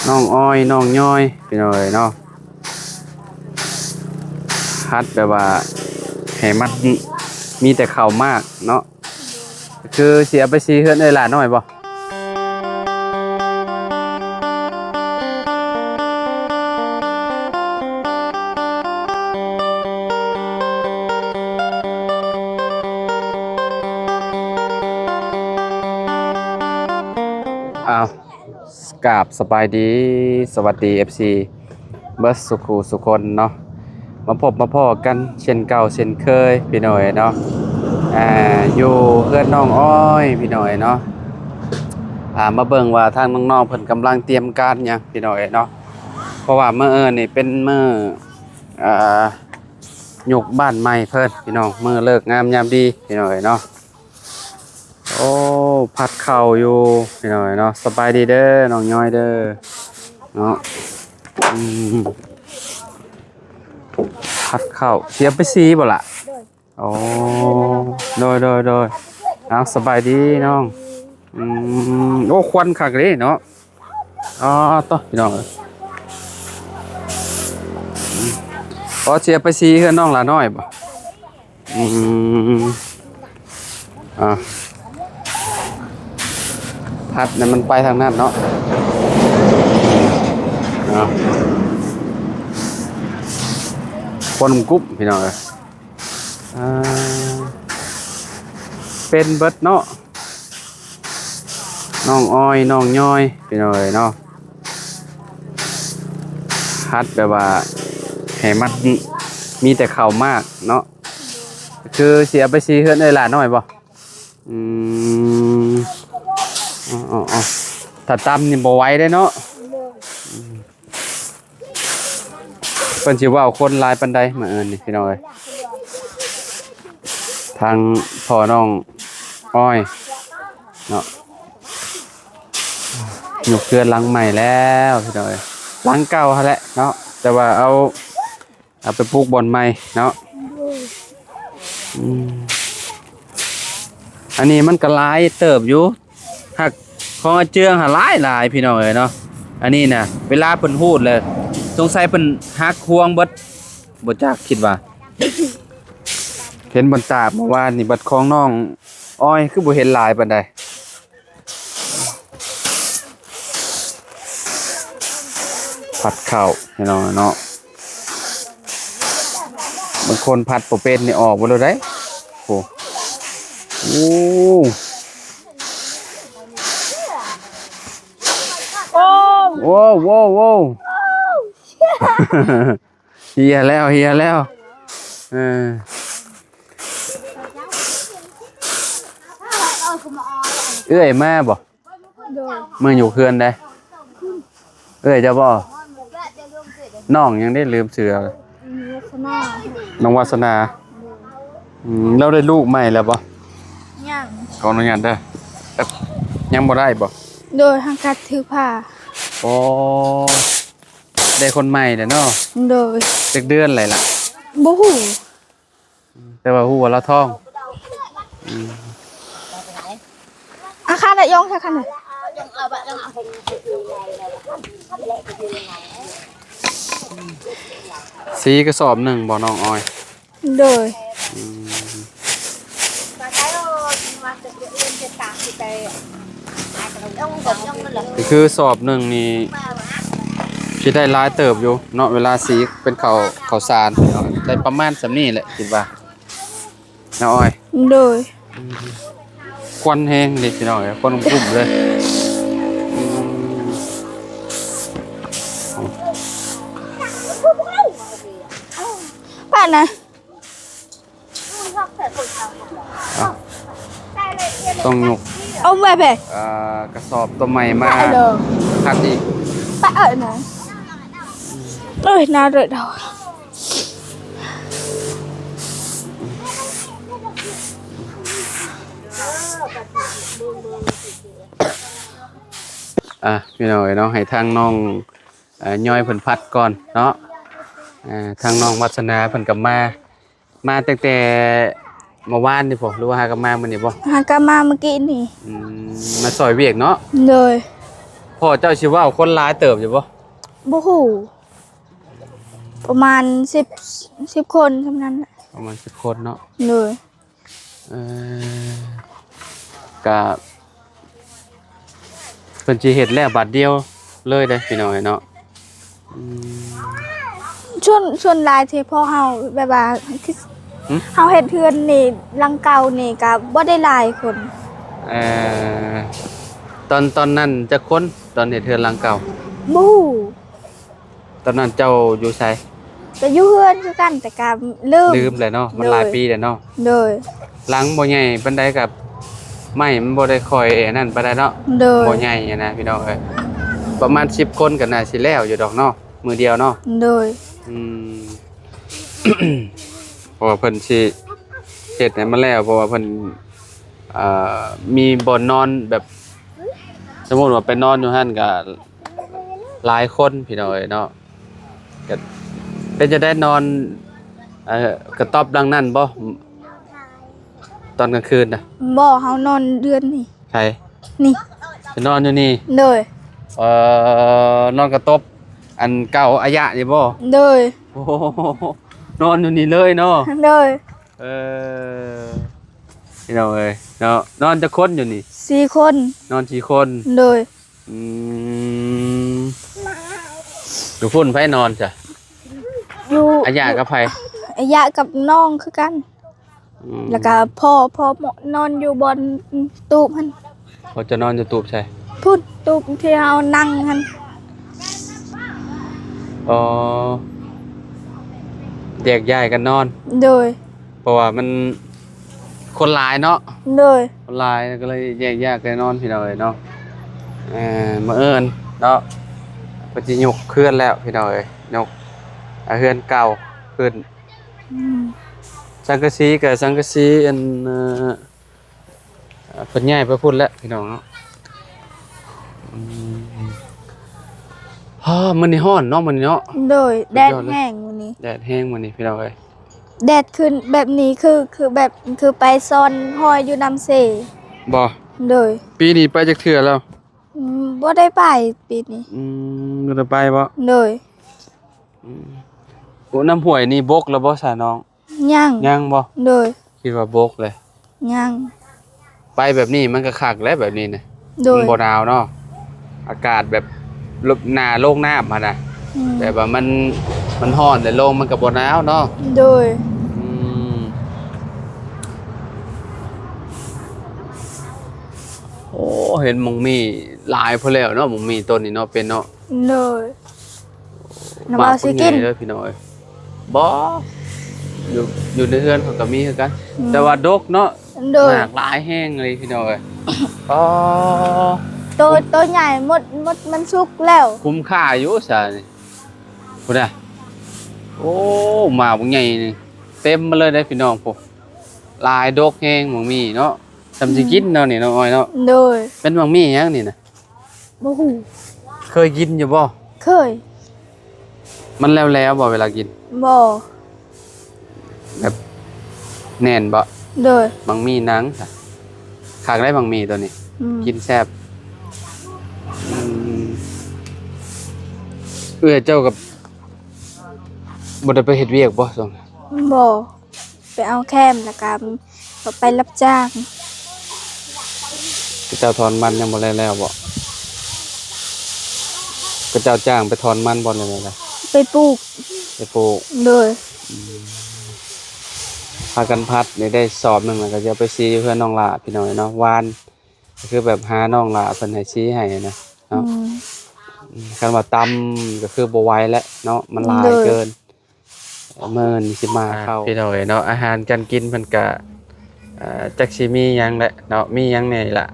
ນ້ອງອ້ອຍ ນ້ອງຍ້ອຍ ພີ່ນ້ອງເອີຍເນາະ ພັດແບບວ່າໃຫ້ມັນມີແຕ່ເຂົ້າໝາກເນາະ ຄືຊິເອົາໄປສີເຮືອນເອື້ອຍຫຼ້ານ້ອຍບໍ່? ອ້າວ ກາບສະບາຍດີ ສະຫວັດດີ ເອັຟຊີ ເບິດສູ່ຄູ່ສູ່ຄົນເນາະ ມາພົບມາພໍ້ກັນເຊັ່ນເກົ່າເຊັ່ນເຄີຍ ພີ່ນ້ອງເອີຍເນາະ ອ່າ ຢູ່ເຮືອນນ້ອງອ້ອຍ ພີ່ນ້ອງເອີຍເນາະ ອ່າ ມາເບິ່ງວ່າທາງນ້ອງໆເພິ່ນກຳລັງຕຽມການຫຍັງ ພີ່ນ້ອງເອີຍເນາະ ເພາະວ່າມື້ອື່ນນີ້ເປັນມື້ ອ່າ ຍົກບ້ານໃໝ່ເພິ່ນ ພີ່ນ້ອງ ມື້ເລີກງາມຍາມດີ ພີ່ນ້ອງເອີຍເນາະ. ໂອ້ ພັດເຂົ້າຢູ່ພີ່ນ້ອງເນາະ ສະບາຍດີເດີນ້ອງຍ້ອຍເດີເນາະ ອືມ ພັດເຂົ້າ ຊິເອົາໄປສີບໍ່ລະ? ໂອ້ ໂດຍ ໂດຍ ໂດຍ ເອົາ ສະບາຍດີນ້ອງ ອືມ ໂອ້ ຄວັນຄັກເດ້ເນາະ ອໍ ໂຕ ພີ່ນ້ອງເອີຍ ອໍ ຊິເອົາໄປສີເຮືອນນ້ອງຫຼ້ານ້ອຍບໍ່? ອືມ ອ່າ ພັດໃຫ້ມັນໄປທາງນັ້ນເນາະ ອ່າ ຄົນກຸ່ມພີ່ນ້ອງເອີຍ ອ່າ ເປັນເບິດເນາະ ນ້ອງອ້ອຍ ນ້ອງຍ້ອຍ ພີ່ນ້ອງເອີຍເນາະ ພັດແບບວ່າໃຫ້ມັນມີແຕ່ເຂົ້າໝາກເນາະ ຄືຊິເອົາໄປສີເຮືອນເອື້ອຍຫຼ້ານ້ອຍບໍ່? ອືມ ອໍໆ ຖ້າຕຳນີ້ບໍ່ໄຫວເດ້ເນາະ ເພິ່ນຊິເວົ້າຄົນຫຼາຍປານໃດມື້ອື່ນນີ້ພີ່ນ້ອງເອີຍ ທາງພໍ່ນ້ອງອ້ອຍເນາະ ຍົກເຮືອນຫຼັງໃໝ່ແລ້ວພີ່ນ້ອງເອີຍ ຫຼັງເກົ່າຫັ້ນແຫຼະເນາະ ແຕ່ວ່າເອົາ ເອົາໄປປູກບ່ອນໃໝ່ເນາະ ອືມ ອັນນີ້ມັນກໍຫຼາຍເຕີບຢູ່ ຫາກຂອງອາເຈືອງຫາຫຼາຍໆ ພີ່ນ້ອງເອີຍເນາະ ອັນນີ້ນະ ເວລາເພິ່ນຮູດແລ້ວ ສົງໄສເພິ່ນຫັກຮວງເບິດ ບໍ່ຈັກ ຄິດວ່າ ເຫັນບ່ອນຕາກເມື່ອວານນີ້ ບັດຂອງນ້ອງອ້ອຍຄືບໍ່ເຫັນຫຼາຍປານໃດ. ພັດເຂົ້າພີ່ນ້ອງເນາະ ບາງຄົນພັດບໍ່ເປັນນີ້ອອກເບິດໂລດໃດ໋ ໂອ້ ໂອ້ ໂອ້ ໂອ້ ໂອ້ ເຮຍແລ້ວ ເຮຍແລ້ວ ເອີ ເອື້ອຍມາບໍ່? ໂດຍ ມາຢູ່ເຮືອນໃດ? ເອື້ອຍເຈົ້າບໍ່? ນ້ອງຫຍັງເດ້? ລືມຊື່ແລ້ວ ວັດສະໜາ ນ້ອງວັດສະໜາ ໂດຍ ອືມ ລາວໄດ້ລູກໃໝ່ແລ້ວບໍ່? ຍັງ ຂໍອະນຸຍາດເດີ ຍັງບໍ່ໄດ້ບໍ່? ໂດຍ ຫາກັດຖືພາ ອໍ ໄດ້ຄົນໃໝ່ແລ້ວເນາະ ໂດຍ ຈັກເດືອນແລ້ວລະ? ບໍ່ຮູ້ ແຕ່ວ່າຮູ້ວ່າລາວທ້ອງ ອືມ ອາຄານະຍົງຊະຄັນ ສີກະສອບໜຶ່ງບໍ່ນ້ອງອອຍ? ໂດຍ ອືມ ກະຄືສອບໜຶ່ງນີ້ ຊິໄດ້ຫຼາຍເຕີບຢູ່ເນາະ ເວລາສີເປັນເຂົ້າ ເຂົ້າສານເນາະ ໄດ້ປະມານສ່ຳນີ້ແຫຼະ ຄິດວ່າ ນ້ອງອອຍ ໂດຍ ອືມ ຄວັນແຮງເດ້ພີ່ນ້ອງເອີຍ ຄວັນກຸ້ມເລີຍ ອືມ ປະນະ ອ່ະ ຕ້ອງຍົກ ເອົາໄວ້ແບບ ອ່າ ກະສອບຕົວໃໝ່ມາ ປະເດີ ຄັດອີກ ປະເອີນະ ໂອ້ຍ ໜ້າເລີດເຮົາ ອ່ະ ພີ່ນ້ອງເອີຍເນາະ ໃຫ້ທາງນ້ອງ ເອີ ຍ້ອຍເພິ່ນພັດກ່ອນເນາະ ເອີ ທາງນ້ອງວັດສະໜາເພິ່ນກໍມາ ມາຕັ້ງແຕ່ເມື່ອວານນີ້ບໍ ຫຼືວ່າຫາກັນມາມື້ນີ້ບໍ? ຫາກັນມາມື້ກີ້ນີ້ ອືມ ມາຊ່ອຍວຽກເນາະ ໂດຍ ພໍ່ເຈົ້າຊິເວົ້າຄົນຫຼາຍເຕີບຢູ່ບໍ່? ບໍ່ຮູ້ ປະມານສິບ ສິບຄົນສ່ຳນັ້ນແຫຼະ. ປະມານສິບຄົນເນາະ. ໂດຍ. ເອີ ກະເພິ່ນຊິເຮັດແລ້ວບາດດຽວເລີຍເດ້ພີ່ນ້ອງເອີຍເນາະ. ອືມ ສ່ວນ ສ່ວນຫຼາຍທີ່ພໍ່ເຮົາແບບວ່າ ຫຶ? ເຮົາເຮັດເຮືອນນີ້ ຫຼັງເກົ່ານີ້ກະບໍ່ໄດ້ຫຼາຍຄົນ. ເອີ ຕອນ ຕອນນັ້ນຈັກຄົນ ຕອນເຮັດເຮືອນຫຼັງເກົ່າ? ບໍ່ຮູ້. ຕອນນັ້ນເຈົ້າຢູ່ໃສ? ກະຢູ່ເຮືອນຄືກັນ ແຕ່ກະລືມ ລືມແຫຼະເນາະ ມັນຫຼາຍປີແລ້ວເນາະ. ໂດຍ. ຫຼັງບໍ່ໃຫຍ່ປານໃດ ກັບໄມ້ມັນບໍ່ໄດ້ຄ່ອຍອັນນັ້ນປານໃດເນາະ. ໂດຍ. ບໍ່ໃຫຍ່ຫັ້ນນະພີ່ນ້ອງເອີຍ ປະມານສິບຄົນກະໜ້າຊິແລ້ວຢູ່ດອກເນາະ ມື້ດຽວເນາະ. ໂດຍ. ອືມ ເພາະວ່າເພິ່ນຊິເຮັດໃຫ້ມັນແລ້ວ ເພາະວ່າເພິ່ນ ເອີ ມີບ່ອນນອນແບບ ສົມມຸດວ່າໄປນອນຢູ່ຫັ້ນກະຫຼາຍຄົນພີ່ນ້ອງເອີຍເນາະ. ກະເປັນຈັ່ງໃດ ນອນ ເອີ ກະຕອບຫຼັງນັ້ນບໍ່ ຕອນກາງຄືນນະ? ບໍ່ ເຮົານອນເຮືອນນີ້. ໃສ? ນີ້ ໄປນອນຢູ່ນີ້? ໂດຍ. ເອີ ນອນກະຕົບອັນເກົ່າອາຍະນີ້ບໍ່? ໂດຍ. ໂອ້ ນອນຢູ່ນີ້ເລີຍເນາະ? ໂດຍ. ເອີ ພີ່ນ້ອງເອີຍເນາະ ນອນຈັກຄົນຢູ່ນີ້? ສີ່ຄົນ. ນອນສີ່ຄົນ. ໂດຍ. ອືມ ຢູ່ພຸ້ນໃຜນອນຊະ? ຢູ່ ອາຍະກັບໃຜ? ອາຍະກັບນ້ອງຄືກັນ. ອືມ ແລ້ວກະພໍ່ ພໍ່ນອນຢູ່ບ່ອນຕູບຫັ້ນ. ພໍ່ເຈົ້ານອນຢູ່ຕູບໃສ? ພຸ້ນ ຕູບທີ່ເຮົານັ່ງຫັ້ນ. ອໍ ແຍກຍ້າຍກັນນອນ. ໂດຍ. ເພາະວ່າມັນຄົນຫຼາຍເນາະ. ໂດຍ. ຄົນຫຼາຍກະເລີຍແຍກຍ້າຍກັນນອນພີ່ນ້ອງເອີຍເນາະ. ເອີ ມື້ອື່ນເນາະ ເພິ່ນຊິຍົກເຮືອນແລ້ວພີ່ນ້ອງເອີຍ ຍົກ ອາ ເຮືອນເກົ່າຂຶ້ນ. ອືມ ສັງກະສີກະສັງກະສີອັນ ເອີ ເພິ່ນຍ້າຍໄປພຸ້ນແລ້ວພີ່ນ້ອງເນາະ. ອືມ ຮາ ມື້ນີ້ຮ້ອນເນາະ ມື້ນີ້ເນາະ. ໂດຍ. ສຸດຍອດເລີຍ. ແດດແຮງມື້ນີ້ ແດດແຮງມື້ນີ້ພີ່ນ້ອງເອີຍ. ແດດຂຶ້ນແບບນີ້ຄື ຄືແບບ ຄືໄປຊ່ອນຫອຍຢູ່ນ້ຳເຊ. ບໍ່? ໂດຍ. ປີນີ້ໄປຈັກເທື່ອແລ້ວ? ອືມ ບໍ່ໄດ້ໄປປີນີ້. ອືມ ບໍ່ໄດ້ໄປບໍ່? ໂດຍ. ອືມ ໂອ້ ນ້ຳຫ້ວຍນີ້ບົກແລ້ວບໍ່ຊະນ້ອງ? ຍັງ. ຍັງບໍ່? ໂດຍ. ຄິດວ່າບົກເລີຍ. ຍັງ. ໄປແບບນີ້ມັນກະຄັກແຫຼະ ແບບນີ້ນະ. ໂດຍ. ມັນບໍ່ໜາວເນາະ ອາກາດແບບ ໜ້າລົງນ້ຳຫັ້ນນະ. ອືມ ແບບວ່າມັນ ມັນຮ້ອນແລ້ວລົງມັນກະບໍ່ໜາວເນາະ. ໂດຍ. ອືມ ໂອ້ ເຫັນໝາກມີຫຼາຍພໍແລ້ວເນາະ ໝາກມີຕົ້ນນີ້ເນາະ ເປັນເນາະ. ໂດຍ. ນ້ຳເບົາຊິກິນເດີພີ່ນ້ອງເອີຍ. ບໍ່ ຢູ່ ຢູ່ໃນເຮືອນເຂົາກະມີຄືກັນ. ອືມ ແຕ່ວ່າດົກເນາະ. ໂດຍ. ໝາກຫຼາຍແຮງເລີຍພີ່ນ້ອງເອີຍ. ອໍ ໂຕ ໂຕໃຫຍ່ໝົດ ໝົດ ມັນສຸກແລ້ວ. ຄຸ້ມຄ່າຢູ່ຊະນີ້ ພຸ້ນນະ. ໂອ້ ໝາກບັກໃຫຍ່ນີ້ເຕັມມາເລີຍເດ້ພີ່ນ້ອງ. ພຸ້ນ ຫຼາຍ ດົກແຮງໝາກມີເນາະ. ສ່ຳຊິກິນເນາະນີ້ນ້ອງອ້ອຍເນາະ. ໂດຍ. ເປັນໝາກມີຫຍັງນີ້ນະ? ບໍ່ຮູ້. ເຄີຍກິນຢູ່ບໍ່? ເຄີຍ. ມັນແຫຼວໆບໍ່ເວລາກິນ? ບໍ່. ແບບແໜ້ນບໍ່? ໂດຍ. ໝາກມີໜັງ ຄັກໄດ໋ໝາກມີໂຕນີ້. ອືມ ກິນແຊບ. ອືມ ເອື້ອຍເຈົ້າກະບໍ່ໄດ້ໄປເຮັດວຽກບໍ່ຊ່ວງນີ້? ບໍ່. ໄປເອົາແຄມ ແລ້ວກະໄປຮັບຈ້າງ. ເຂົາເຈົ້າຖອນມັນຍັງບໍ່ແລ້ວໆບໍ່? ເຂົາເຈົ້າຈ້າງໄປຖອນມັນບໍ່ ຫຼືແນວໃດ? ໄປປູກ. ໄປປູກ. ໂດຍ. ອືມ ພາກັນພັດນີ້ໄດ້ສອບໜຶ່ງ ແລ້ວກະຈະເອົາໄປສີຢູ່ເຮືອນນ້ອງຫຼ້າພີ່ນ້ອງເນາະ. ຫວ່ານ ກະຄືແບບຫານ້ອງຫຼ້າເພິ່ນໃຫ້ສີໃຫ້ນະເນາະ. ອືມ ຄັນວ່າຕຳກະຄືບໍ່ໄຫວແຫຼະເນາະ ມັນຫຼາຍເກີນ. ໂດຍ. ມື້ນີ້ຊິມາເຂົ້າ ພີ່ນ້ອງເອີຍເນາະ. ອາຫານການກິນເພິ່ນກະ ເອີ ຈັກຊິມີຫຍັງແຫຼະເນາະ ມີຫຍັງແດ່ລະ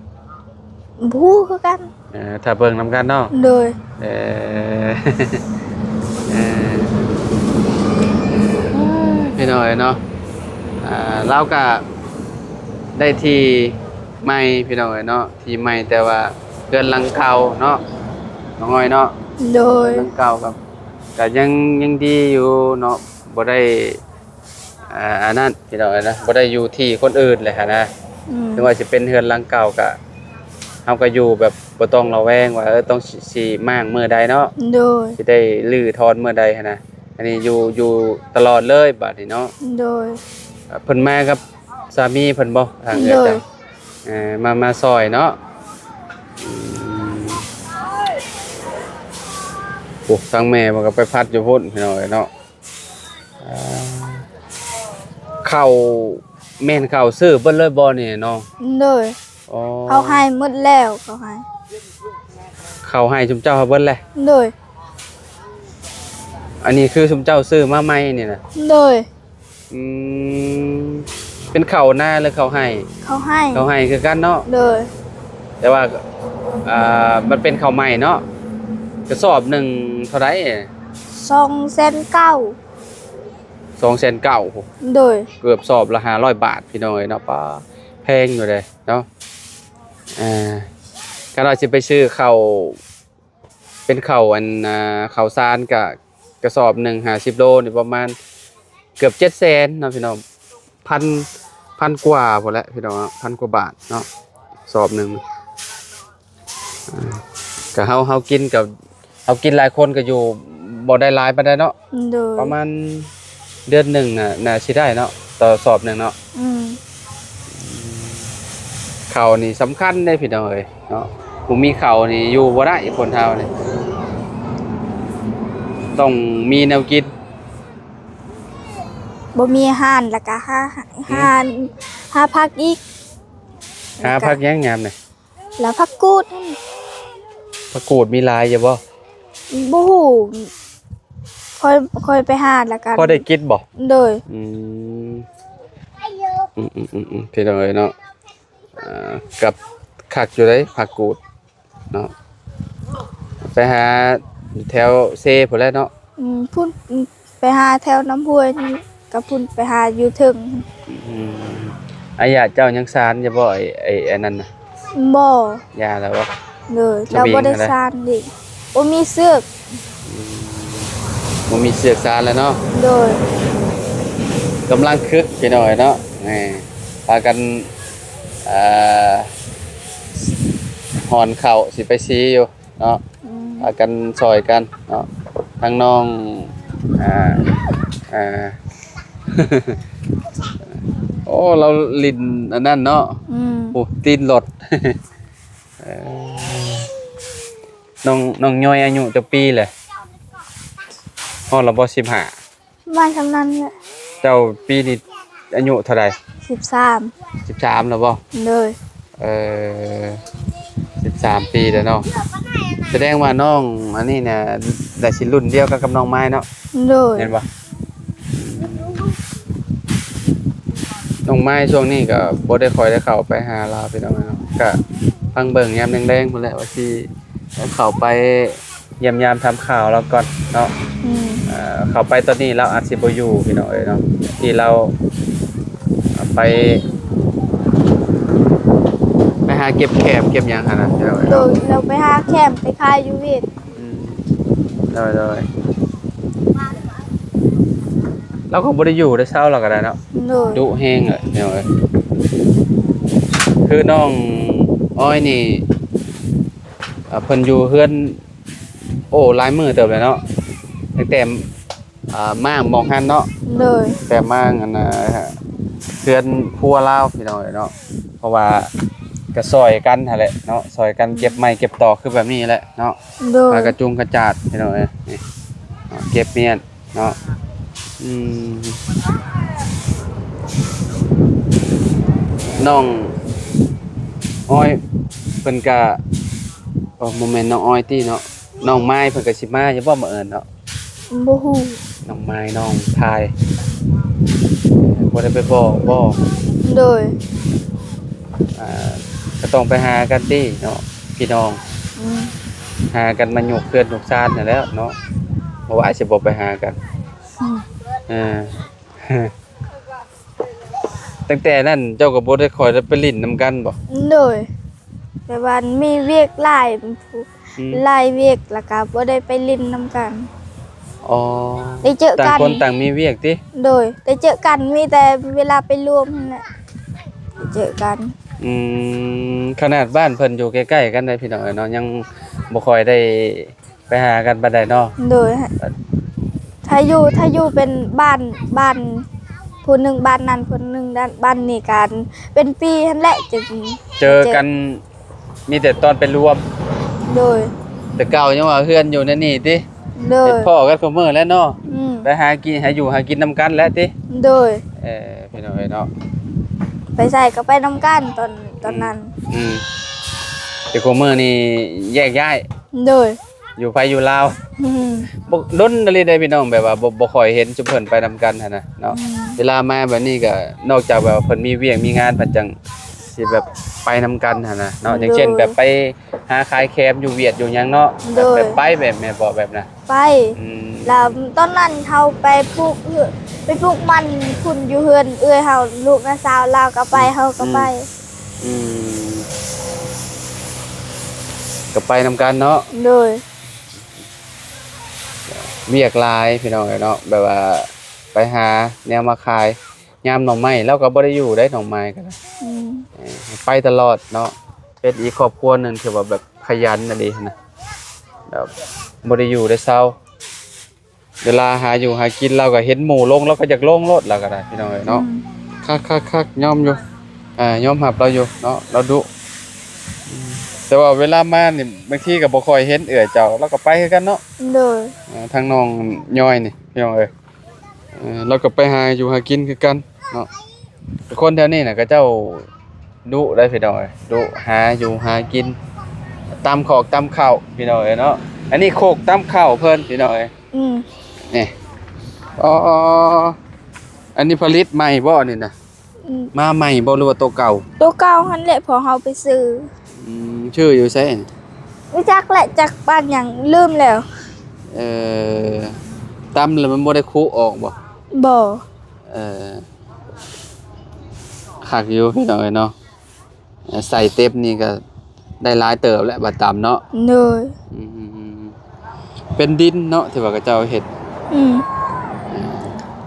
ບໍ່ຮູ້ຄືກັນ. ເອີ ຖ້າເບິ່ງນຳກັນເນາະ. ໂດຍ. ເອີ ເອີ ພີ່ນ້ອງເອີຍເນາະ ອ່າ ລາວກະໄດ້ທີ່ໃໝ່ ພີ່ນ້ອງເອີຍເນາະ ທີ່ໃໝ່ ແຕ່ວ່າເຮືອນຫຼັງເກົ່າເນາະ ນ້ອງອ້ອຍເນາະ. ໂດຍ. ເຮືອນຫຼັງເກົ່າກະ ກະຍັງ ຍັງດີຢູ່ເນາະ ບໍ່ໄດ້ ອ່າ ອັນນັ້ນພີ່ນ້ອງເອີຍນະ ບໍ່ໄດ້ຢູ່ທີ່ຄົນອື່ນເລີຍຫັ້ນນະ. ອືມ ເຖິງວ່າຊິເປັນເຮືອນຫຼັງເກົ່າກະ ເຮົາກໍຢູ່ແບບບໍ່ຕ້ອງລະແວງວ່າ ເອີ ຕ້ອງຊິ ຊິມ້າງມື້ໃດເນາະ ໂດຍ ຊິໄດ້ຮື້ຖອນມື້ໃດຫັ້ນນະ. ອັນນີ້ຢູ່ ຢູ່ຕະຫຼອດເລີຍບາດນີ້ເນາະ ໂດຍ. ເພິ່ນມາກັບສາມີເພິ່ນບໍ່ ທາງເອື້ອຍ ໂດຍ ເຈົ້າ? ເອີ ມາ ມາຊ່ອຍເນາະ. ອືມ ໂອ້ ທາງແມ່ເພິ່ນກໍໄປພັດຢູ່ພຸ້ນ ພີ່ນ້ອງເອີຍເນາະ. ເອີ ເຂົ້າ ແມ່ນເຂົ້າຊື້ເບິດເລີຍບໍ່ນີ້ເນາະ? ໂດຍ. ອໍ ເຂົາໃຫ້ໝົດແລ້ວ ເຂົາໃຫ້ ເຂົາໃຫ້ຊຸມເຈົ້າເບິດແລ້ວ? ໂດຍ. ອັນນີ້ຄືຊຸມເຈົ້າຊື້ມາໃໝ່ນີ້ນະ? ໂດຍ. ອືມ ເປັນເຂົ້ານາ ຫຼື ເຂົ້າໄຮ່? ເຂົ້າໄຮ່ ເຂົ້າໄຮ່ຄືກັນເນາະ? ໂດຍ. ແຕ່ວ່າ ອ່າ ມັນເປັນເຂົ້າໃໝ່ເນາະ. ກະສອບໜຶ່ງເທົ່າໃດ? ສອງແສນເກົ້າ. ສອງແສນເກົ້າ ໂດຍ. ເກືອບສອບລະຫ້າຮ້ອຍບາດ ພີ່ນ້ອງເອີຍເນາະ. ປ້າ ແພງຢູ່ເດ້ເນາະ. ອ່າ ຄັນວ່າຊິໄປຊື້ເຂົ້າ ເປັນເຂົ້າອັນ ອ່າ ເຂົ້າສານກະ ກະສອບໜຶ່ງ ຫ້າສິບໂລນີ້ ປະມານເກືອບເຈັດແສນເນາະ ພີ່ນ້ອງ. ພັນ ພັນກວ່າພຸ້ນແຫຼະ ພີ່ນ້ອງເນາະ. ພັນກວ່າບາດເນາະ ສອບໜຶ່ງ. ອ່າ ກະເຮົາ ເຮົາກິນກະ ເຮົາກິນຫຼາຍຄົນກໍຢູ່ບໍ່ໄດ້ຫຼາຍປານໃດເນາະ. ໂດຍ. ປະມານເດືອນໜຶ່ງນະ ໜ້າຊິໄດ້ເນາະ ຕໍ່ສອບໜຶ່ງເນາະ. ອືມ. ເຂົ້ານີ້ສຳຄັນເດ້ພີ່ນ້ອງເອີຍເນາະ. ບໍ່ມີເຂົ້ານີ້ຢູ່ບໍ່ໄດ້ ຄົນເຮົານີ້ ຕ້ອງມີແນວກິນ. ບໍ່ມີອາຫານ ແລ້ວກະຫາ ຫາ ຫາຜັກອີກ. ຫາຜັກຫຍັງຍາມນີ້? ແລ້ວຜັກກູດຫັ້ນ. ຜັກກູດມີຫຼາຍຢູ່ບໍ່? ບໍ່ຮູ້ ຂ້ອຍ ຂ້ອຍໄປຫາແລ້ວກັນ. ພໍໄດ້ກິນບໍ່? ໂດຍ. ອືມ ອືມໆໆໆ ພີ່ນ້ອງເອີຍເນາະ. ອ່າ ກັບຄັກຢູ່ເດ້ ຜັກກູດເນາະ. ໄປຫາແຖວເຊພຸ້ນແຫຼະເນາະ. ອືມ ພຸ້ນ ໄປຫາແຖວນ້ຳຫ້ວຍນີ້ ກະພຸ້ນໄປຫາຢູ່ເທິງ. ອືມ ອາຍາດເຈົ້າຍັງສານຢູ່ບໍ່ ໄອ້ ໄອ້ອັນນັ້ນນະ? ບໍ່. ຢ່າແລ້ວບໍ່? ໂດຍ. ລາວບໍ່ໄດ້ສານເດ້ ບໍ່ມີເຊືອກ. ອືມ ບໍ່ມີເຊືອກສານແລ້ວເນາະ. ໂດຍ. ກຳລັງຄຶກພີ່ນ້ອງເອີຍເນາະ. ນີ້ ພາກັນ ເອີ ຮ່ອນເຂົ້າ ຊິໄປສີຢູ່ ເນາະ. ອືມ ພາກັນຊ່ອຍກັນເນາະ ທັງນ້ອງ ອ່າ ອ່າ ໂອ້ ລາວຫຼິ້ນອັນນັ້ນເນາະ. ອືມ ໂອ້ ຕີນລົດ. ເອີ ນ້ອງ ນ້ອງຍ່ອຍອາຍຸຈັກປີແຫຼະ? ຮອດລະບໍ່ ສິບຫ້າ? ປະມານສ່ຳນັ້ນແຫຼະ. ເຈົ້າປີນີ້ອາຍຸເທົ່າໃດ? ສິບສາມ. ສິບສາມແລ້ວບໍ່? ໂດຍ. ເອີ ສິບສາມປີແລ້ວເນາະ. ສະແດງວ່ານ້ອງອັນນີ້ນະ ໄດ້ຊິລຸ້ນດຽວກັນກັບນ້ອງມາຍເນາະ. ໂດຍ. ແມ່ນບໍ່? ນ້ອງມາຍຊ່ວງນີ້ກໍບໍ່ໄດ້ຄ່ອຍໄດ້ເຂົ້າໄປຫາລາວ ພີ່ນ້ອງເນາະ. ກະຟັງເບິ່ງຍາມແລງໆພຸ້ນແຫຼະ ວ່າຊິເຂົ້າໄປ ຢ້ຽມຢາມຖາມຂ່າວລາວກ່ອນເນາະ. ອືມ ເອີ ເຂົ້າໄປຕອນນີ້ລາວອາດຊິບໍ່ຢູ່ພີ່ນ້ອງເອີຍເນາະ ທີ່ລາວໄປ ໄປຫາເກັບແຄມເກັບຫຍັງຫັ້ນນະ. ໂດຍ ລາວໄປຫາແຄມໄປຂາຍຢູ່ຫວຽດ. ອືມ ໂດຍໆ ລາວກໍບໍ່ໄດ້ຢູ່ໄດ້ເຊົາ ລາວກໍໄດ້ເນາະ. ໂດຍ ດຸແຮງເລີຍພີ່ນ້ອງເອີຍ. ຄືນ້ອງອ້ອຍນີ້ ອ່າ ເພິ່ນຢູ່ເຮືອນ ໂອ້ ຫຼາຍມື້ເຕີບແລ້ວເນາະ ຕັ້ງແຕ່ ອ່າ ມ້າງໝອງຫັ້ນເນາະ. ໂດຍ. ແຕ່ມ້າງອັນນ່າ ເຮືອນຄົວລາວພີ່ນ້ອງເອີຍເນາະ ເພາະວ່າກໍຊ່ອຍກັນຫັ້ນແຫຼະເນາະ ຊ່ອຍກັນເກັບໄມ້ເກັບຕອກ ຄືແບບນີ້ແຫຼະເນາະ. ໂດຍ. ມາກະຈຸງກະຈາດພີ່ນ້ອງເອີຍ ນີ້ເນາະ ເກັບມຽນ ເນາະ. ອືມ ນ້ອງອ້ອຍເພິ່ນກະ ໂອ້ ບໍ່ແມ່ນນ້ອງອ້ອຍຕິເນາະ ນ້ອງມາຍເພິ່ນກະຊິມາຢູ່ບໍ່ມື້ອື່ນເນາະ? ບໍ່ຮູ້. ນ້ອງມາຍ ນ້ອງທາຍ ບໍ່ໄດ້ໄປບອກບໍ່? ໂດຍ. ອ່າ ກະຕ້ອງໄປຫາກັນຕິເນາະ ພີ່ນ້ອງ. ອືມ ຫາກັນມາຍົກເຮືອນຍົກຊານຫັ້ນແຫຼະເນາະ ບໍ່ວ່າຊິບໍ່ໄປຫາກັນ. ອືມ ເອີ ຕັ້ງແຕ່ນັ້ນເຈົ້າກໍບໍ່ໄດ້ຄ່ອຍໄດ້ໄປຫຼິ້ນນຳກັນບໍ່? ໂດຍ ແຕ່ວ່າມີວຽກຫຼາຍ ອືມ ຫຼາຍວຽກ ແລ້ວກໍບໍ່ໄດ້ໄປຫຼິ້ນນຳກັນ. ອໍ ໄດ້ເຈີກັນ ຕ່າງຄົນຕ່າງມີວຽກຕິ? ໂດຍ ໄດ້ເຈີກັນມີແຕ່ເວລາໄປລວມຫັ້ນແຫຼະ ໄດ້ເຈີກັນ. ອືມ ຂະໜາດບ້ານເພິ່ນຢູ່ໃກ້ໆກັນໄດ໋ພີ່ນ້ອງເອີຍເນາະ ຍັງບໍ່ຄ່ອຍໄດ້ໄປຫາກັນປານໃດເນາະ. ໂດຍ ຖ້າຢູ່ ຖ້າຢູ່ເປັນບ້ານ ບ້ານຜູ້ໜຶ່ງບ້ານນັ້ນ ຜູ້ໜຶ່ງບ້ານນີ້ ກະເປັນປີຫັ້ນແຫຼະຈຶ່ງເຈີກັນ. ມີແຕ່ຕອນໄປລວມ. ໂດຍ ແຕ່ເກົ່າຍັງວ່າເຮືອນຢູ່ໃນນີ້ຕິ. ໂດຍ ພໍ້ກັນຄູ່ມື້ແຫຼະເນາະ. ອືມ ໄປຫາກິນ ຫາຢູ່ຫາກິນນຳກັນແຫຼະຕິ. ໂດຍ ເອີ ພີ່ນ້ອງເອີຍເນາະ ໄປໃສກໍໄປນຳກັນຕອນ ອືມ ຕອນນັ້ນ. ອືມ ແຕ່ຄູ່ມື້ນີ້ແຍກຍ້າຍ. ໂດຍ ຢູ່ໃຜຢູ່ລາວ. ອືມ ບໍ່ດົນອີ່ຫຼີເດ້ພີ່ນ້ອງ ແບບວ່າບໍ່ ບໍ່ຄ່ອຍເຫັນຊຸມເພິ່ນໄປນຳກັນຫັ້ນນະເນາະ. ອືມ ເວລາມາແບບນີ້ກໍນອກຈາກແບບວ່າເພິ່ນມີວຽກມີງານ ເພິ່ນຈັ່ງຊິແບບໄປນຳກັນຫັ້ນນະເນາະ. ໂດຍ ຢ່າງເຊັ່ນແບບໄປຫາຂາຍແຄມຢູ່ຫວຽດຢູ່ຫຍັງເນາະ. ໂດຍ ແບບໄປແບບແມ່ນບໍ່ ແບບນະ ໄປ. ອືມ ແລ້ວຕອນນັ້ນເຮົາໄປປູກ ໄປປູກມັນພຸ້ນຢູ່ເຮືອນເອື້ອຍເຮົາ ລູກນ້າສາວລາວກໍໄປ. ອືມ ເຮົາກໍໄປ. ອືມ ອືມ ກໍໄປນຳກັນເນາະ. ໂດຍ ວຽກຫຼາຍພີ່ນ້ອງເອີຍເນາະ ແບບວ່າໄປຫາແນວມາຂາຍ. ຍາມໜໍ່ໄມ້ລາວກໍບໍ່ໄດ້ຢູ່ໄດ໋ ນ້ອງມາຍກໍໄດ້. ອືມ ເອີ ໄປຕະຫຼອດເນາະ ເປັນອີກຄອບຄົວໜຶ່ງທີ່ວ່າແບບຂະຫຍັນອີ່ຫຼີຫັ້ນນະ ແບບບໍ່ໄດ້ຢູ່ໄດ້ເຊົາ. ເວລາຫາຢູ່ຫາກິນລາວກໍເຫັນໝູ່ລົງ ລາວກໍຢາກລົງໂລດ ລາວກໍໄດ້ພີ່ນ້ອງເອີຍເນາະ. ອືມ ຄັກໆໆ ຍອມຢູ່ ອ່າ ຍອມຮັບລາວຢູ່ເນາະ ລາວດຸ. ອືມ ແຕ່ວ່າເວລາມານີ້ບາງທີກໍບໍ່ຄ່ອຍເຫັນເອື້ອຍເຈົ້າ ລາວກໍໄປຄືກັນເນາະ. ໂດຍ ອ່າ ທາງນ້ອງຍ້ອຍນີ້ພີ່ນ້ອງເອີຍ ເອີ ລາວກໍໄປຫາຢູ່ຫາກິນຄືກັນເນາະ. ຄົນແຖວນີ້ນະ ເຂົາເຈົ້າດຸໄດ໋ພີ່ນ້ອງເອີຍ ດຸຫາຢູ່ຫາກິນ ຕຳຂອກຕຳເຂົ້າພີ່ນ້ອງເອີຍເນາະ. ອັນນີ້ໂຄກຕຳເຂົ້າເພິ່ນພີ່ນ້ອງເອີຍ. ອືມ ນີ້ ອໍ ອັນນີ້ຜະລິດໃໝ່ບໍ່ ອັນນີ້ນະ? ອືມ ມາໃໝ່ບໍ່ ຫຼືວ່າໂຕເກົ່າ? ໂຕເກົ່າຫັ້ນແຫຼະ ພວກເຮົາໄປຊື້. ອືມ ຊື້ຢູ່ໃສ? ບໍ່ຈັກແຫຼະ ຈັກບ້ານຫຍັງ ລືມແລ້ວ. ເອີ ຕຳແລ້ວມັນບໍ່ໄດ້ຄຸອອກບໍ່? ບໍ່. ເອີ ຄັກຢູ່ພີ່ນ້ອງເອີຍເນາະ. ເອີ ໃສ່ເຕັມນີ້ກໍໄດ້ຫຼາຍເຕີບແຫຼະ ບາດຕຳເນາະ. ໂດຍ ອືມ ເປັນດິນເນາະ ທີ່ວ່າເຂົາເຈົ້າເຮັດ. ອືມ ເອີ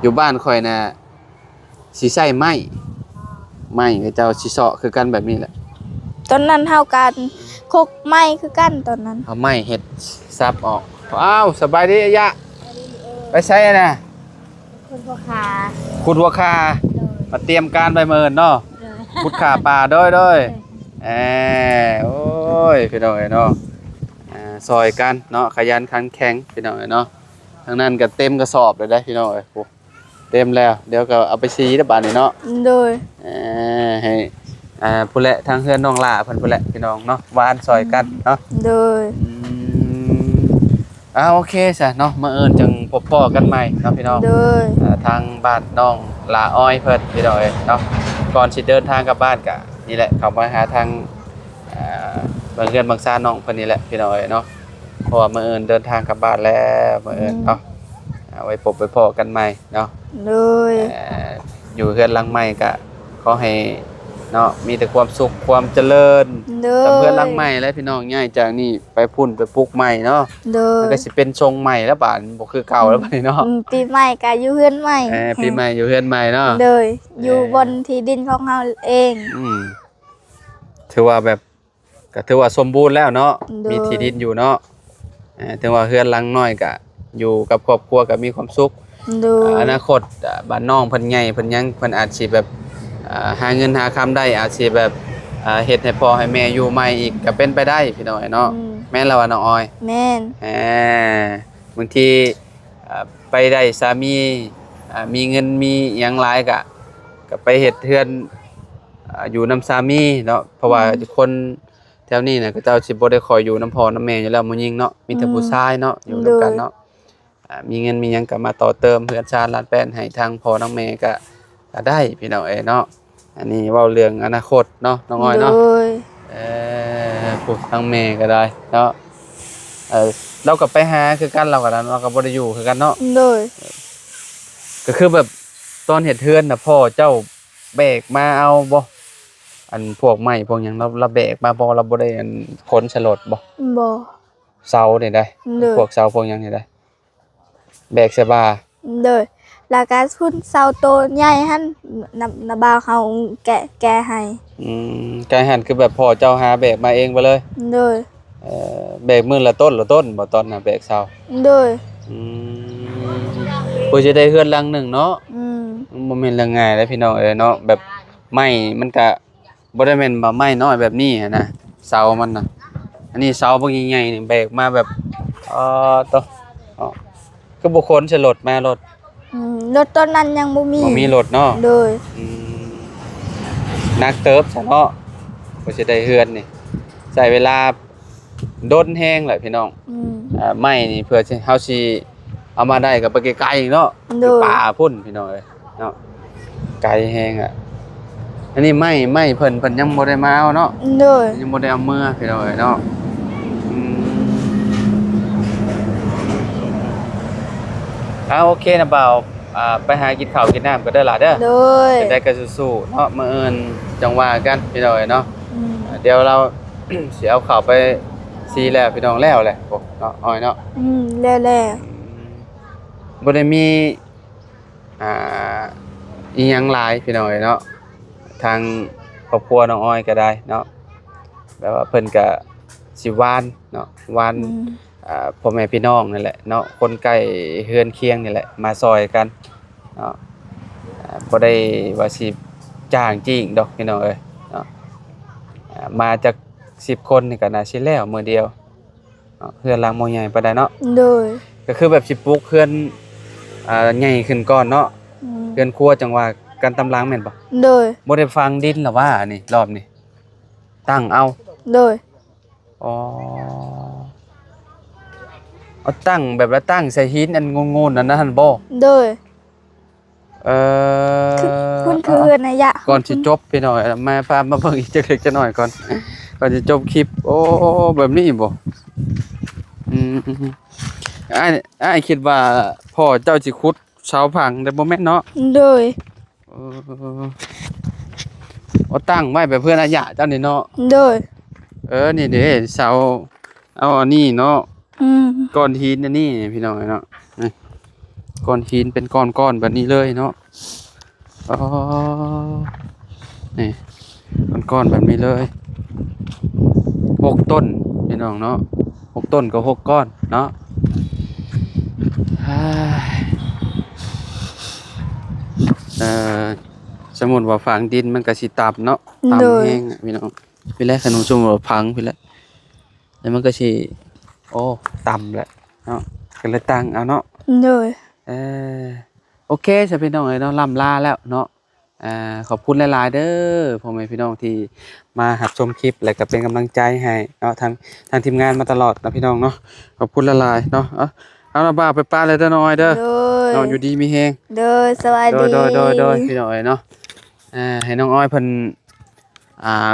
ຢູ່ບ້ານຂ້ອຍນະ ຊິໃຊ້ໄມ້ ໄມ້ເຂົາເຈົ້າຊິເຊາະຄືກັນແບບນີ້ແຫຼະ. ຕອນນັ້ນເຮົາກະຄົກໄມ້ຄືກັນຕອນນັ້ນ ເອົາໄມ້ເຮັດສັບອອກ. ອ້າວ ສະບາຍດີອາຍະ. ໄປໃສນະ? ຂຸດຫົວຂາ ຂຸດຫົວຂາ. ໂດຍ ມາຕຽມການໄວ້ມື້ອື່ນເນາະ. ໂດຍ ຂຸດຂາປາ. ໂດຍ ໂດຍ ໂດຍ ເອີ ໂອ້ຍ ພີ່ນ້ອງເອີຍເນາະ ອ່າ ຊ່ອຍກັນເນາະ ຂະຫຍັນຂັນແຂງ ພີ່ນ້ອງເອີຍເນາະ. ທາງນັ້ນກໍເຕັມກະສອບແລ້ວເດ້ ພີ່ນ້ອງເອີຍ ໂອ້ ເຕັມແລ້ວ ດຽວກໍເອົາໄປສີແລ້ວບາດນີ້ເນາະ. ໂດຍ ເອີ ໃຫ້ ອ່າ ຜູ້ແຫຼະ ທາງເຮືອນນ້ອງຫຼ້າເພິ່ນຜູ້ແຫຼະ ພີ່ນ້ອງເນາະ ຫວ່ານຊ່ອຍກັນເນາະ. ໂດຍ ອືມ ອ່າ ໂອເຄຊະເນາະ ມື້ອື່ນຈຶ່ງພົບພໍ້ກັນໃໝ່ເນາະ ພີ່ນ້ອງ. ໂດຍ ອ່າ ທາງບ້ານນ້ອງຫຼ້າອ້ອຍເພິ່ນ ພີ່ນ້ອງເອີຍເນາະ. ກ່ອນຊິເດີນທາງກັບບ້ານກະນີ້ແຫຼະ ເຂົ້າມາຫາທາງ ອ່າ ເບິ່ງເຮືອນເບິ່ງຊານນ້ອງເພິ່ນນີ້ແຫຼະ ພີ່ນ້ອງເອີຍເນາະ. ເພາະວ່າມື້ອື່ນເດີນທາງກັບບ້ານແລ້ວ ມື້ອື່ນເນາະ. ອືມ ເອົາໄວ້ພົບໄວ້ພໍ້ກັນໃໝ່ເນາະ. ໂດຍ ເອີ ຢູ່ເຮືອນຫຼັງໃໝ່ກະຂໍໃຫ້ເນາະ ມີແຕ່ຄວາມສຸກຄວາມຈະເລີນ. ໂດຍ ກັບເຮືອນຫຼັງໃໝ່ແຫຼະ ພີ່ນ້ອງ ຍ້າຍຈາກນີ້ໄປພຸ້ນໄປປຸກໃໝ່ເນາະ. ໂດຍ ມັນກໍຊິເປັນຊົງໃໝ່ແລ້ວບາດ ບໍ່ຄືເກົ່າແລ້ວບາດນີ້ເນາະ. ອືມ ອືມ ປີໃໝ່ກໍຢູ່ເຮືອນໃໝ່. ເອີ ປີໃໝ່ຢູ່ເຮືອນໃໝ່ເນາະ. ໂດຍ ຢູ່ ເອີ ບ່ອນທີ່ດິນຂອງເຮົາເອງ. ອືມ ຖືວ່າແບບ ກໍຖືວ່າສົມບູນແລ້ວເນາະ. ໂດຍ ມີທີ່ດິນຢູ່ເນາະ. ເອີ ເຖິງວ່າເຮືອນຫຼັງນ້ອຍກໍຢູ່ກັບຄອບຄົວກໍມີຄວາມສຸກ. ໂດຍ ອະນາຄົດ ອາ ບາດນ້ອງເພິ່ນໃຫຍ່ເພິ່ນຫຍັງ ເພິ່ນອາດຊິແບບ ອາ ຫາເງິນຫາຄຳໄດ້ ອາດຊິແບບ ອາ ເຮັດໃຫ້ພໍ່ໃຫ້ແມ່ຢູ່ໃໝ່ອີກກໍເປັນໄປໄດ້ ພີ່ນ້ອງເອີຍເນາະ. ອືມ ແມ່ນລະວ່ານ້ອງອອຍ? ແມ່ນ. ເອີ ບາງທີ ອາ ໄປໄດ້ສາມີ ອາ ມີເງິນມີຫຍັງຫຼາຍກໍ ກໍໄປເຮັດເຮືອນ ອາ ຢູ່ນຳສາມີເນາະ. ເພາະວ່າ ອືມ ຄົນ ແຖວນີ້ນະ ເຂົາເຈົ້າຊິບໍ່ໄດ້ຄ່ອຍຢູ່ນຳພໍ່ນຳແມ່ຢູ່ແລ້ວ ຜູ້ຍິງເນາະ ມີແຕ່ ອືມ ຜູ້ຊາຍເນາະ ຢູ່ນຳກັນເນາະ. ໂດຍ ອ່າ ມີເງິນມີຫຍັງກໍມາຕໍ່ເຕີມເຮືອນຊານລານແປ້ນໃຫ້ທາງພໍ່ທາງແມ່ກໍ ກໍໄດ້ ພີ່ນ້ອງເອີຍເນາະ. ອັນນີ້ເວົ້າເລື່ອງອະນາຄົດເນາະ ນ້ອງອ້ອຍເນາະ. ໂດຍ ເອີ ຜູ້ທາງແມ່ກໍໄດ້ເນາະ ເອີ ລາວກໍໄປຫາຄືກັນ ລາວກໍ ລາວກໍບໍ່ໄດ້ຢູ່ຄືກັນເນາະ. ໂດຍ ກໍຄືແບບຕອນເຮັດເຮືອນນະ ພໍ່ເຈົ້າ ແບກມາເອົາບໍ່? ອັນພວກໄມ້ພວກຫຍັງ ລາວ ລາວແບກມາບໍ່? ລາວບໍ່ໄດ້ອັນຂົນໃສ່ລົດບໍ່? ບໍ່. ເສົານີ້ໃດ໋. ໂດຍ ພວກເສົາພວກຫຍັງນີ້ໃດ໋ ແບກໃສ່ບ່າ. ໂດຍ ແລ້ວກະພຸ້ນເສົາໂຕໃຫຍ່ຫັ້ນ ນ້າ ນ້າບ່າວເຮົາແກະ ແກະໃຫ້. ອືມ ກາຍຫັ້ນຄືແບບພໍ່ເຈົ້າຫາແບກມາເອງໄປເລີຍ? ໂດຍ. ເອີ ແບກມື້ລະຕົ້ນລະຕົ້ນບໍ່ ຕອນນະແບກເສົາ? ໂດຍ. ອືມ ເພື່ອຊິໄດ້ເຮືອນຫຼັງໜຶ່ງເນາະ? ອືມ ມັນບໍ່ແມ່ນເລື່ອງງ່າຍເດ້ພີ່ນ້ອງເອີຍເນາະ ແບບໄມ້ມັນກະບໍ່ໄດ້ແມ່ນວ່າໄມ້ນ້ອຍແບບນີ້ຫັ້ນນະ ເສົາມັນນະ ອັນນີ້ເສົາບັກໃຫຍ່ໆ ນີ້ແບກມາແບບ ເອີ ໂຕ ເນາະ ຄືບໍ່ຂົນໃສ່ລົດມາໂລດ? ອືມ ລົດຕອນນັ້ນຍັງບໍ່ມີ ບໍ່ມີລົດເນາະ? ໂດຍ. ອືມ ໜັກເຕີບຊະເນາະ ກວ່າຊິໄດ້ເຮືອນນີ້ ໃຊ້ເວລາດົນແຮງແຫຼະພີ່ນ້ອງ. ອືມ ອ່າ ໄມ້ນີ້ເພື່ອຊິ ເຮົາຊິເອົາມາໄດ້ກໍໄປໄກໆເນາະ? ໂດຍ. ຢູ່ປ່າພຸ້ນພີ່ນ້ອງເອີຍເນາະ ໄກແຮງອະ. ອັນນີ້ໄມ້ ໄມ້ເພິ່ນ ເພິ່ນຍັງບໍ່ໄດ້ມາເອົາເນາະ? ໂດຍ. ຍັງບໍ່ໄດ້ເອົາເມືອພີ່ນ້ອງເອີຍເນາະ. ອືມ ອ່າ ໂອເຄນະບ່າວ ອ່າ ໄປຫາກິນເຂົ້າກິນນ້ຳກັນເດີຫຼ້າເດີ. ໂດຍ. ຈັ່ງໃດກໍສູ້ໆເນາະ ມື້ອື່ນຈັ່ງວ່າກັນພີ່ນ້ອງເອີຍເນາະ. ອືມ ດຽວລາວຊິເອົາເຂົ້າໄປສີແລ້ວພີ່ນ້ອງ ແລ້ວແຫຼະ ໂອ້ ເນາະ ອ້ອຍເນາະ. ອືມ ແລ້ວແລ້ວ. ອືມ ບໍ່ໄດ້ມີ ອ່າ ອີ່ຫຍັງຫຼາຍພີ່ນ້ອງເອີຍເນາະ ທາງຄອບຄົວນ້ອງອອຍກໍໄດ້ເນາະ ແບບວ່າເພິ່ນກະຊິຫວ່ານເນາະ ຫວ່ານ ອືມ ອ່າ ພໍ່ແມ່ພີ່ນ້ອງນີ້ແຫຼະເນາະ ຄົນໃກ້ເຮືອນຄຽງນີ້ແຫຼະ ມາຊ່ອຍກັນເນາະ. ອ່າ ບໍ່ໄດ້ວ່າຊິຈ້າງຈີ້ງດອກພີ່ນ້ອງເອີຍເນາະ ອ່າ ມາຈັກສິບຄົນນີ້ກໍໜ້າຊິແລ້ວມື້ດຽວ. ເນາະ ເຮືອນຫຼັງບໍ່ໃຫຍ່ປານໃດເນາະ? ໂດຍ. ກໍຄືແບບຊິປຸກເຮືອນ ອ່າ ໃຫຍ່ຂຶ້ນກ່ອນເນາະ? ອືມ ເຮືອນຄົວຈັ່ງວ່າກັນຕາມຫຼັງແມ່ນບໍ່? ໂດຍ. ບໍ່ໄດ້ຝັງດິນລະຫວາ ອັນນີ້ ລອບນີ້ ຕັ້ງເອົາ? ໂດຍ. ອໍ ເອົາຕັ້ງແບບວ່າຕັ້ງໃສ່ຫີນອັນໂງນໆ ອັນນັ້ນຫັ້ນບໍ່? ໂດຍ. ເອີ ຄື ພຸ້ນຄືເຮືອນອາຍະ ກ່ອນຊິຈົບພີ່ນ້ອງ ມາພາມາເບິ່ງອີກຈັກເລັກຈັກໜ້ອຍກ່ອນ ກ່ອນຊິຈົບຄລິບ. ໂອ້ ແບບນີ້ບໍ່? ອືມ ອ້າຍ ອ້າຍຄິດວ່າພໍ່ເຈົ້າຊິຂຸດເສົາຝັງ ແຕ່ບໍ່ແມ່ນເນາະ? ໂດຍ. ເອີ ເອົາຕັ້ງໄວ້ແບບເຮືອນອາຍະເຈົ້ານີ້ເນາະ? ໂດຍ. ເອີ ນີ້ເດ້ ເສົາ ເອົາອັນນີ້ເນາະ ອືມ ກ້ອນຫີນອັນນີ້ພີ່ນ້ອງເອີຍເນາະ ນີ້ ກ້ອນຫີນເປັນກ້ອນໆ ແບບນີ້ເລີຍເນາະ. ອໍ ນີ້ ກ້ອນໆ ແບບນີ້ເລີຍ ຫົກຕົ້ນພີ່ນ້ອງເນາະ ຫົກຕົ້ນກໍຫົກກ້ອນເນາະ. ເອີ ສົມມຸດວ່າຝັງດິນມັນກໍຊິຕ່ຳເນາະ ຕ່ຳ ໂດຍ ແຮງພີ່ນ້ອງ. ພີ້ແຫຼະ ຄັນສົມມຸດວ່າຝັງພີ້ແຫຼະ ແລ້ວມັນກໍຊິ ໂອ້ ຕ່ຳແຫຼະເນາະ ກໍເລີຍຕັ້ງເອົາເນາະ. ໂດຍ. ເອີ ໂອເຄຊະພີ່ນ້ອງເອີຍເນາະ ລ່ຳລາແລ້ວເນາະ. ອ່າ ຂອບຄຸນຫຼາຍໆເດີພໍ່ແມ່ພີ່ນ້ອງທີ່ມາຮັບຊົມຄລິບ ແລະກໍເປັນກຳລັງໃຈໃຫ້ເນາະ ທາງ ທາງທີມງານມາຕະຫຼອດເນາະພີ່ນ້ອງເນາະ. ຂອບຄຸນຫຼາຍໆເນາະ. ເອົາ ເອົາລະບ່າວ ໄປປະແລ້ວເດີນ້ອງອ້ອຍເດີ. ໂດຍ. ເນາະ ຢູ່ດີມີແຮງ. ໂດຍ. ສະບາຍດີ. ໂດຍໆໆ ພີ່ນ້ອງເອີຍເນາະ. ອ່າ ໃຫ້ນ້ອງອ້ອຍເພິ່ນ ອ່າ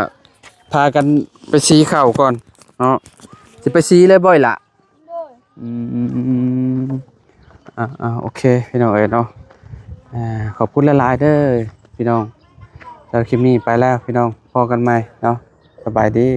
ພາກັນໄປສີເຂົ້າກ່ອນເນາະ. ຊິໄປສີເລີຍບໍ່ລະ? ໂດຍ. ອືມ ອ່າໆ ໂອເຄພີ່ນ້ອງເອີຍເນາະ. ອ່າ ຂອບຄຸນຫຼາຍໆເດີພີ່ນ້ອງ. ແລ້ວຄລິບນີ້ໄປແລ້ວພີ່ນ້ອງ ພໍ້ກັນໃໝ່ເນາະ. ສະບາຍດີ.